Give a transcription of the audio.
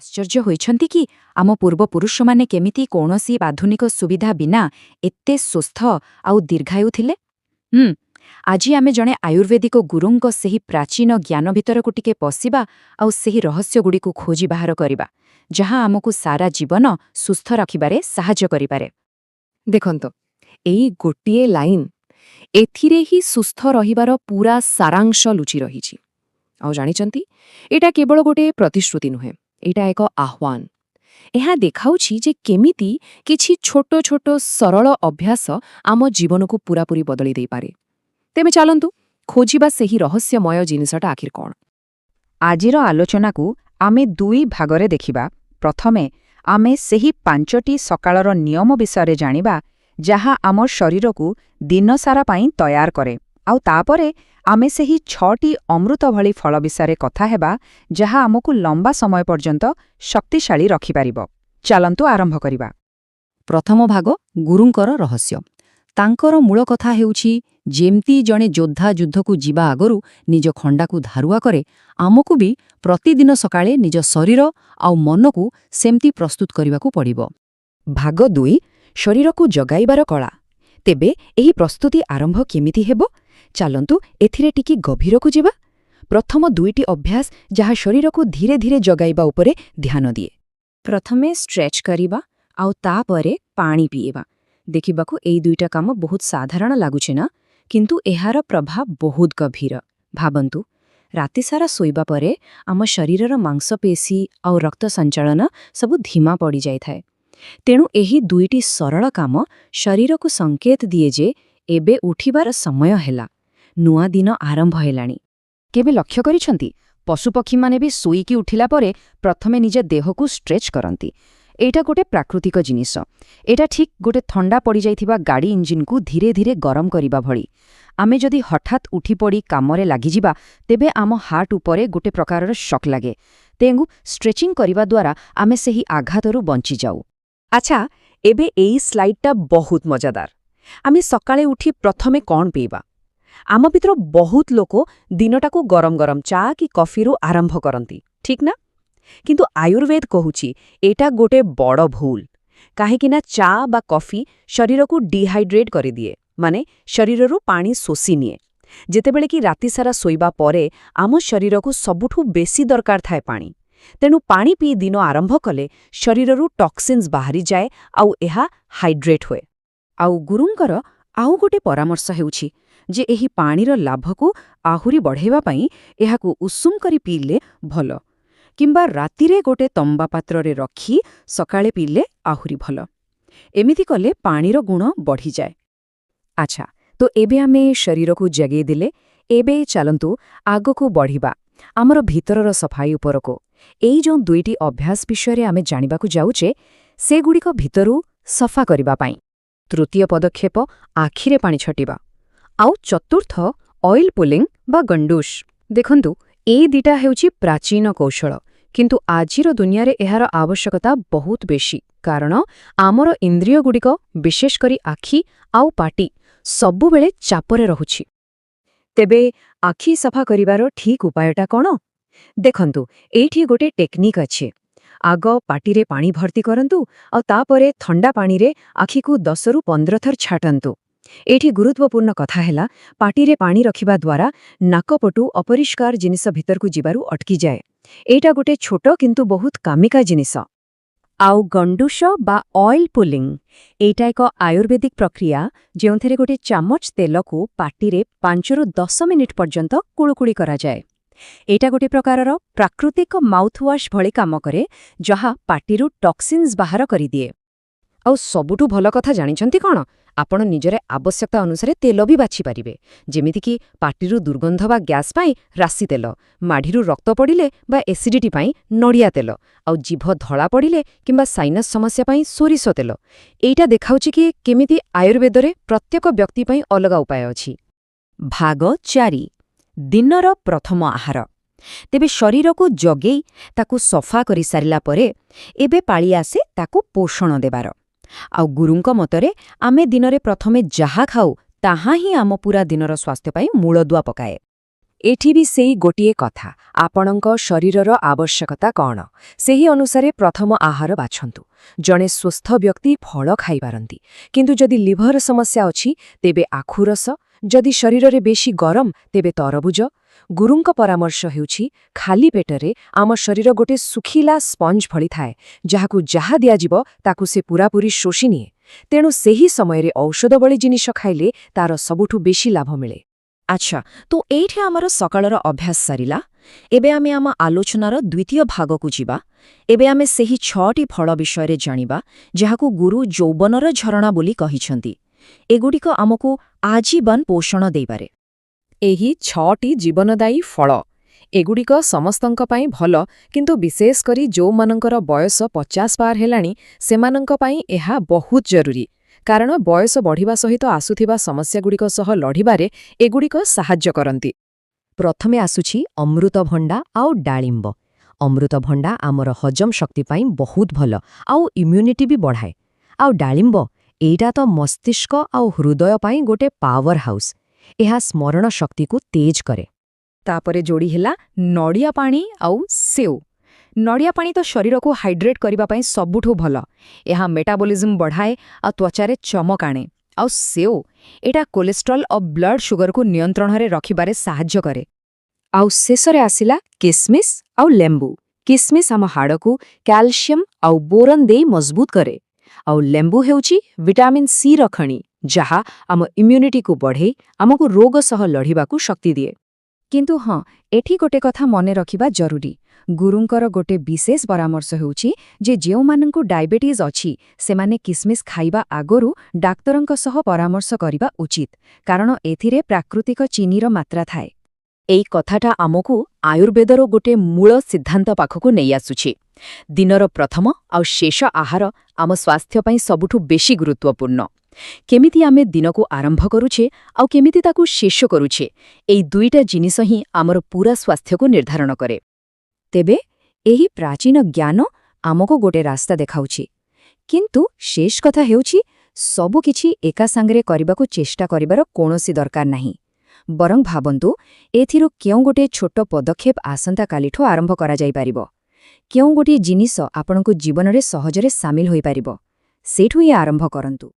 ଆଶ୍ଚର୍ଯ୍ୟ ହୋଇଛନ୍ତି କି ଆମ ପୂର୍ବପୁରୁଷମାନେ କେମିତି କୌଣସି ଆଧୁନିକ ସୁବିଧା ବିନା ଏତେ ସୁସ୍ଥ ଆଉ ଦୀର୍ଘାୟୁ ଥିଲେ? ଆଜି ଆମେ ଜଣେ ଆୟୁର୍ବେଦିକ ଗୁରୁଙ୍କ ସେହି ପ୍ରାଚୀନ ଜ୍ଞାନ ଭିତରକୁ ଟିକେ ପଶିବା ଆଉ ସେହି ରହସ୍ୟଗୁଡ଼ିକୁ ଖୋଜି ବାହାର କରିବା, ଯାହା ଆମକୁ ସାରା ଜୀବନ ସୁସ୍ଥ ରଖିବାରେ ସାହାଯ୍ୟ କରିପାରେ। ଦେଖନ୍ତୁ, ଏଇ ଗୋଟିଏ ଲାଇନ୍, ଏଥିରେ ହିଁ ସୁସ୍ଥ ରହିବାର ପୂରା ସାରାଂଶ ଲୁଚି ରହିଛି। ଆଉ ଜାଣିଛନ୍ତି, ଏଇଟା କେବଳ ଗୋଟିଏ ପ୍ରତିଶ୍ରୁତି ନୁହେଁ, ଏଇଟା ଏକ ଆହ୍ୱାନ। ଏହା ଦେଖାଉଛି ଯେ କେମିତି କିଛି ଛୋଟ ଛୋଟ ସରଳ ଅଭ୍ୟାସ ଆମ ଜୀବନକୁ ପୂରାପୂରି ବଦଳି ଦେଇପାରେ। ତେବେ ଚାଲନ୍ତୁ ଖୋଜିବା ସେହି ରହସ୍ୟମୟ ଜିନିଷଟା ଆଖିର କ'ଣ। ଆଜିର ଆଲୋଚନାକୁ ଆମେ ଦୁଇ ଭାଗରେ ଦେଖିବା। ପ୍ରଥମେ ଆମେ ସେହି 5ଟି ସକାଳର ନିୟମ ବିଷୟରେ ଜାଣିବା, ଯାହା ଆମ ଶରୀରକୁ ଦିନସାରା ପାଇଁ ତୟାର କରେ। ଆଉ ତାପରେ ଆମେ ସେହି 6ଟି ଅମୃତ ଭଳି ଫଳ ବିଷୟରେ କଥା ହେବା, ଯାହା ଆମକୁ ଲମ୍ବା ସମୟ ପର୍ଯ୍ୟନ୍ତ ଶକ୍ତିଶାଳୀ ରଖିପାରିବ। ଚାଲନ୍ତୁ ଆରମ୍ଭ କରିବା। ପ୍ରଥମ ଭାଗ, ଗୁରୁଙ୍କର ରହସ୍ୟ। ତାଙ୍କର ମୂଳ କଥା ହେଉଛି, ଯେମିତି ଜଣେ ଯୋଦ୍ଧା ଯୁଦ୍ଧକୁ ଯିବା ଆଗରୁ ନିଜ ଖଣ୍ଡାକୁ ଧାରୁଆ କରେ, ଆମକୁ ବି ପ୍ରତିଦିନ ସକାଳେ ନିଜ ଶରୀର ଆଉ ମନକୁ ସେମିତି ପ୍ରସ୍ତୁତ କରିବାକୁ ପଡ଼ିବ। ଭାଗ 2, ଶରୀରକୁ ଜଗାଇବାର କଳା। ତେବେ ଏହି ପ୍ରସ୍ତୁତି ଆରମ୍ଭ କେମିତି ହେବ? ଚାଲନ୍ତୁ ଏଥିରେ ଟିକେ ଗଭୀରକୁ ଯିବା। ପ୍ରଥମ ଦୁଇଟି ଅଭ୍ୟାସ, ଯାହା ଶରୀରକୁ ଧୀରେ ଧୀରେ ଜଗାଇବା ଉପରେ ଧ୍ୟାନ ଦିଏ। ପ୍ରଥମେ ଷ୍ଟ୍ରେଚ୍ କରିବା ଆଉ ତାପରେ ପାଣି ପିଇବା। ଦେଖିବାକୁ ଏଇ ଦୁଇଟା କାମ ବହୁତ ସାଧାରଣ ଲାଗୁଛି ନା? କିନ୍ତୁ ଏହାର ପ୍ରଭାବ ବହୁତ ଗଭୀର। ଭାବନ୍ତୁ, ରାତିସାରା ଶୋଇବା ପରେ ଆମ ଶରୀରର ମାଂସପେଶୀ ଆଉ ରକ୍ତ ସଞ୍ଚାଳନ ସବୁ ଧୀମା ପଡ଼ିଯାଇଥାଏ। ତେଣୁ ଏହି ଦୁଇଟି ସରଳ କାମ ଶରୀରକୁ ସଂକେତ ଦିଏ ଯେ ଏବେ ଉଠିବାର ସମୟ ହେଲା, ନୂଆ ଦିନ ଆରମ୍ଭ ହେଲାଣି। କେବେ ଲକ୍ଷ୍ୟ କରିଛନ୍ତି, ପଶୁପକ୍ଷୀମାନେ ବି ଶୋଇକି ଉଠିଲା ପରେ ପ୍ରଥମେ ନିଜ ଦେହକୁ ଷ୍ଟ୍ରେଚ୍ କରନ୍ତି? ଏଇଟା ଗୋଟେ ପ୍ରାକୃତିକ ଜିନିଷ। ଏଇଟା ଠିକ୍ ଗୋଟେ ଥଣ୍ଡା ପଡ଼ିଯାଇଥିବା ଗାଡ଼ି ଇଞ୍ଜିନକୁ ଧୀରେ ଧୀରେ ଗରମ କରିବା ଭଳି। ଆମେ ଯଦି ହଠାତ୍ ଉଠିପଡ଼ି କାମରେ ଲାଗିଯିବା, ତେବେ ଆମ ହାର୍ଟ ଉପରେ ଗୋଟେ ପ୍ରକାରର ଶକ୍ ଲାଗେ। ତେଣୁ ଷ୍ଟ୍ରେଚିଂ କରିବା ଦ୍ୱାରା ଆମେ ସେହି ଆଘାତରୁ ବଞ୍ଚିଯାଉ। ଆଚ୍ଛା, ଏବେ ଏଇ ସ୍ଲାଇଡ୍ଟା ବହୁତ ମଜାଦାର। ଆମେ ସକାଳେ ଉଠି ପ୍ରଥମେ କ'ଣ ପିଇବା? ଆମ ଭିତରୁ ବହୁତ ଲୋକ ଦିନଟାକୁ ଗରମ ଗରମ ଚା କି କଫିରୁ ଆରମ୍ଭ କରନ୍ତି, ଠିକ୍ ନା? କିନ୍ତୁ ଆୟୁର୍ବେଦ କହୁଛି, ଏଇଟା ଗୋଟେ ବଡ଼ ଭୁଲ। କାହିଁକି ନା ଚା ବା କଫି ଶରୀରକୁ ଡିହାଇଡ୍ରେଟ୍ କରିଦିଏ, ମାନେ ଶରୀରରୁ ପାଣି ଶୋଷି ନିଏ, ଯେତେବେଳେ କି ରାତିସାରା ଶୋଇବା ପରେ ଆମ ଶରୀରକୁ ସବୁଠୁ ବେଶୀ ଦରକାର ଥାଏ ପାଣି। ତେଣୁ ପାଣି ପିଇ ଦିନ ଆରମ୍ଭ କଲେ ଶରୀରରୁ ଟକ୍ସିନ୍ସ ବାହାରିଯାଏ ଆଉ ଏହା ହାଇଡ୍ରେଟ୍ ହୁଏ। ଆଉ ଗୁରୁଙ୍କର ଆଉ ଗୋଟେ ପରାମର୍ଶ ହେଉଛି ଯେ ଏହି ପାଣିର ଲାଭକୁ ଆହୁରି ବଢ଼ାଇବା ପାଇଁ ଏହାକୁ ଉଷୁମ କରି ପିଇଲେ ଭଲ, କିମ୍ବା ରାତିରେ ଗୋଟେ ତମ୍ବା ପାତ୍ରରେ ରଖି ସକାଳେ ପିଇଲେ ଆହୁରି ଭଲ। ଏମିତି କଲେ ପାଣିର ଗୁଣ ବଢ଼ିଯାଏ। ଆଚ୍ଛା, ତ ଏବେ ଆମେ ଶରୀରକୁ ଜଗେଇ ଦେଲେ। ଏବେ ଚାଲନ୍ତୁ ଆଗକୁ ବଢ଼ିବା ଆମର ଭିତରର ସଫାଇ ଉପରକୁ। ଏଇ ଯେଉଁ ଦୁଇଟି ଅଭ୍ୟାସ ବିଷୟରେ ଆମେ ଜାଣିବାକୁ ଯାଉଛେ, ସେଗୁଡ଼ିକ ଭିତରୁ ସଫା କରିବା ପାଇଁ। ତୃତୀୟ ପଦକ୍ଷେପ, ଆଖିରେ ପାଣି ଛାଟିବା, ଆଉ ଚତୁର୍ଥ, ଅଏଲ୍ ପୁଲିଂ ବା ଗଣ୍ଡୁଷ। ଦେଖନ୍ତୁ, ଏଇ ଦିଟା ହେଉଛି ପ୍ରାଚୀନ କୌଶଳ, କିନ୍ତୁ ଆଜିର ଦୁନିଆରେ ଏହାର ଆବଶ୍ୟକତା ବହୁତ ବେଶୀ, କାରଣ ଆମର ଇନ୍ଦ୍ରିୟଗୁଡ଼ିକ, ବିଶେଷ କରି ଆଖି ଆଉ ପାଟି, ସବୁବେଳେ ଚାପରେ ରହୁଛି। ତେବେ ଆଖି ସଫା କରିବାର ଠିକ୍ ଉପାୟଟା କ'ଣ? ଦେଖନ୍ତୁ, ଏଇଠି ଗୋଟେ ଟେକ୍ନିକ୍ ଅଛି। ଆଗ ପାଟିରେ ପାଣି ଭର୍ତ୍ତି କରନ୍ତୁ ଆଉ ତାପରେ ଥଣ୍ଡା ପାଣିରେ ଆଖିକୁ 10ରୁ 15 ଥର ଛାଟନ୍ତୁ। ଏଇଠି ଗୁରୁତ୍ୱପୂର୍ଣ୍ଣ କଥା ହେଲା, ପାଟିରେ ପାଣି ରଖିବା ଦ୍ୱାରା ନାକପଟୁ ଅପରିଷ୍କାର ଜିନିଷ ଭିତରକୁ ଯିବାରୁ ଅଟକିଯାଏ। ଏଇଟା ଗୋଟେ ଛୋଟ କିନ୍ତୁ ବହୁତ କାମିକା ଜିନିଷ। ଆଉ ଗଣ୍ଡୁଷ ବା ଅଏଲ୍ ପୁଲିଂ, ଏଇଟା ଏକ ଆୟୁର୍ବେଦିକ ପ୍ରକ୍ରିୟା, ଯେଉଁଥିରେ ଗୋଟେ ଚାମଚ ତେଲକୁ ପାଟିରେ 5ରୁ 10 ମିନିଟ୍ ପର୍ଯ୍ୟନ୍ତ କୁଳୁକୁଳି କରାଯାଏ। ଏଇଟା ଗୋଟେ ପ୍ରକାରର ପ୍ରାକୃତିକ ମାଉଥୱାଶ ଭଳି କାମ କରେ, ଯାହା ପାଟିରୁ ଟକ୍ସିନ୍ସ ବାହାର କରିଦିଏ। ଆଉ ସବୁଠୁ ଭଲ କଥା ଜାଣିଛନ୍ତି କ'ଣ? ଆପଣ ନିଜର ଆବଶ୍ୟକତା ଅନୁସାରେ ତେଲ ବି ବାଛିପାରିବେ, ଯେମିତିକି ପାଟିରୁ ଦୁର୍ଗନ୍ଧ ବା ଗ୍ୟାସ୍ ପାଇଁ ରାଶି ତେଲ, ମାଢ଼ିରୁ ରକ୍ତ ପଡ଼ିଲେ ବା ଏସିଡିଟି ପାଇଁ ନଡ଼ିଆ ତେଲ, ଆଉ ଜିଭ ଧଳା ପଡ଼ିଲେ କିମ୍ବା ସାଇନସ୍ ସମସ୍ୟା ପାଇଁ ସୋରିଷ ତେଲ। ଏଇଟା ଦେଖାଉଛି କି କେମିତି ଆୟୁର୍ବେଦରେ ପ୍ରତ୍ୟେକ ବ୍ୟକ୍ତି ପାଇଁ ଅଲଗା ଉପାୟ ଅଛି। ଭାଗ 4, ଦିନର ପ୍ରଥମ ଆହାର। ତେବେ ଶରୀରକୁ ଜଗେଇ ତାକୁ ସଫା କରିସାରିଲା ପରେ ଏବେ ପାଳି ଆସେ ତାକୁ ପୋଷଣ ଦେବାର। ଆଉ ଗୁରୁଙ୍କ ମତରେ ଆମେ ଦିନରେ ପ୍ରଥମେ ଯାହା ଖାଉ, ତାହା ହିଁ ଆମ ପୁରା ଦିନର ସ୍ୱାସ୍ଥ୍ୟ ପାଇଁ ମୂଳଦୁଆ ପକାଏ। ଏଠି ବି ସେଇ ଗୋଟିଏ କଥା, ଆପଣଙ୍କ ଶରୀରର ଆବଶ୍ୟକତା କ'ଣ, ସେହି ଅନୁସାରେ ପ୍ରଥମ ଆହାର ବାଛନ୍ତୁ। ଜଣେ ସୁସ୍ଥ ବ୍ୟକ୍ତି ଫଳ ଖାଇପାରନ୍ତି, କିନ୍ତୁ ଯଦି ଲିଭର ସମସ୍ୟା ଅଛି ତେବେ ଆଖୁରସ, ଯଦି ଶରୀରରେ ବେଶୀ ଗରମ ତେବେ ତରଭୁଜ। ଗୁରୁଙ୍କ ପରାମର୍ଶ ହେଉଛି, ଖାଲି ପେଟରେ ଆମ ଶରୀର ଗୋଟେ ଶୁଖିଲା ସ୍ପଞ୍ଜ ଭଳି ଥାଏ, ଯାହାକୁ ଯାହା ଦିଆଯିବ ତାକୁ ସେ ପୂରାପୂରି ଶୋଷି ନିଏ। ତେଣୁ ସେହି ସମୟରେ ଔଷଧ ଭଳି ଜିନିଷ ଖାଇଲେ ତାର ସବୁଠୁ ବେଶୀ ଲାଭ ମିଳେ। ଆଚ୍ଛା, ତ ଏଇଠି ଆମର ସକାଳର ଅଭ୍ୟାସ ସରିଲା। ଏବେ ଆମେ ଆମ ଆଲୋଚନାର ଦ୍ୱିତୀୟ ଭାଗକୁ ଯିବା। ଏବେ ଆମେ ସେହି ଛଅଟି ଫଳ ବିଷୟରେ ଜାଣିବା, ଯାହାକୁ ଗୁରୁ ଯୌବନର ଝରଣା ବୋଲି କହିଛନ୍ତି। ଏଗୁଡ଼ିକ ଆମକୁ ଆଜୀବନ ପୋଷଣ ଦେଇପାରେ। ଏହି ଛଅଟି ଜୀବନଦାୟୀ ଫଳ, ଏଗୁଡ଼ିକ ସମସ୍ତଙ୍କ ପାଇଁ ଭଲ, କିନ୍ତୁ ବିଶେଷ କରି ଯେଉଁମାନଙ୍କର ବୟସ 50 ପାର ହେଲାଣି, ସେମାନଙ୍କ ପାଇଁ ଏହା ବହୁତ ଜରୁରୀ, କାରଣ ବୟସ ବଢ଼ିବା ସହିତ ଆସୁଥିବା ସମସ୍ୟାଗୁଡ଼ିକ ସହ ଲଢ଼ିବାରେ ଏଗୁଡ଼ିକ ସାହାଯ୍ୟ କରନ୍ତି। ପ୍ରଥମେ ଆସୁଛି ଅମୃତଭଣ୍ଡା ଆଉ ଡାଳିମ୍ବ। ଅମୃତଭଣ୍ଡା ଆମର ହଜମ ଶକ୍ତି ପାଇଁ ବହୁତ ଭଲ ଆଉ ଇମ୍ୟୁନିଟି ବି ବଢ଼ାଏ। ଆଉ ଡାଳିମ୍ବ, ଏଇଟା ତ ମସ୍ତିଷ୍କ ଆଉ ହୃଦୟ ପାଇଁ ଗୋଟେ ପାୱାର ହାଉସ୍। ଏହା ସ୍ମରଣ ଶକ୍ତିକୁ ତେଜ କରେ। ତାପରେ ଯୋଡ଼ି ହେଲା ନଡ଼ିଆ ପାଣି ଆଉ ସେଉ। ନଡ଼ିଆ ପାଣି ତ ଶରୀରକୁ ହାଇଡ୍ରେଟ୍ କରିବା ପାଇଁ ସବୁଠୁ ଭଲ। ଏହା ମେଟାବୋଲିଜମ୍ ବଢ଼ାଏ ଆଉ ତ୍ୱଚାରେ ଚମକ ଆଣେ। ଆଉ ସେଉ, ଏଇଟା କୋଲେଷ୍ଟ୍ରଲ୍ ଆଉ ବ୍ଲଡ୍ ସୁଗରକୁ ନିୟନ୍ତ୍ରଣରେ ରଖିବାରେ ସାହାଯ୍ୟ କରେ। ଆଉ ଶେଷରେ ଆସିଲା କିସମିସ୍ ଆଉ ଲେମ୍ବୁ। କିସମିସ୍ ଆମ ହାଡ଼କୁ କ୍ୟାଲସିୟମ୍ ଆଉ ବୋରନ୍ ଦେଇ ମଜବୁତ କରେ, ଆଉ ଲେମ୍ବୁ ହେଉଛି ଭିଟାମିନ୍ ସି ର ଖଣି, ଯାହା ଆମ ଇମ୍ୟୁନିଟିକୁ ବଢ଼େଇ ଆମକୁ ରୋଗ ସହ ଲଢ଼ିବାକୁ ଶକ୍ତି ଦିଏ। କିନ୍ତୁ ହଁ, ଏଠି ଗୋଟେ କଥା ମନେ ରଖିବା ଜରୁରୀ। ଗୁରୁଙ୍କର ଗୋଟେ ବିଶେଷ ପରାମର୍ଶ ହେଉଛି ଯେ ଯେଉଁମାନଙ୍କୁ ଡାଇବେଟିସ୍ ଅଛି, ସେମାନେ କିସମିସ୍ ଖାଇବା ଆଗରୁ ଡାକ୍ତରଙ୍କ ସହ ପରାମର୍ଶ କରିବା ଉଚିତ, କାରଣ ଏଥିରେ ପ୍ରାକୃତିକ ଚିନିର ମାତ୍ରା ଥାଏ। ଏଇ କଥାଟା ଆମକୁ ଆୟୁର୍ବେଦର ଗୋଟେ ମୂଳ ସିଦ୍ଧାନ୍ତ ପାଖକୁ ନେଇ ଆସୁଛି। ଦିନର ପ୍ରଥମ ଆଉ ଶେଷ ଆହାର ଆମ ସ୍ୱାସ୍ଥ୍ୟ ପାଇଁ ସବୁଠୁ ବେଶୀ ଗୁରୁତ୍ୱପୂର୍ଣ୍ଣ। କେମିତି ଆମେ ଦିନକୁ ଆରମ୍ଭ କରୁଛେ ଆଉ କେମିତି ତାକୁ ଶେଷ କରୁଛେ, ଏଇ ଦୁଇଟା ଜିନିଷ ହିଁ ଆମର ପୂରା ସ୍ୱାସ୍ଥ୍ୟକୁ ନିର୍ଦ୍ଧାରଣ କରେ। ତେବେ ଏହି ପ୍ରାଚୀନ ଜ୍ଞାନ ଆମକୁ ଗୋଟେ ରାସ୍ତା ଦେଖାଉଛି। କିନ୍ତୁ ଶେଷ କଥା ହେଉଛି, ସବୁକିଛି ଏକା ସାଙ୍ଗରେ କରିବାକୁ ଚେଷ୍ଟା କରିବାର କୌଣସି ଦରକାର ନାହିଁ। ବରଂ ଭାବନ୍ତୁ, ଏଥିରୁ କେଉଁ ଗୋଟିଏ ଛୋଟ ପଦକ୍ଷେପ ଆସନ୍ତାକାଲିଠୁ ଆରମ୍ଭ କରାଯାଇପାରିବ, କେଉଁ ଗୋଟିଏ ଜିନିଷ ଆପଣଙ୍କ ଜୀବନରେ ସହଜରେ ସାମିଲ ହୋଇପାରିବ, ସେଇଠୁ ହିଁ ଆରମ୍ଭ କରନ୍ତୁ।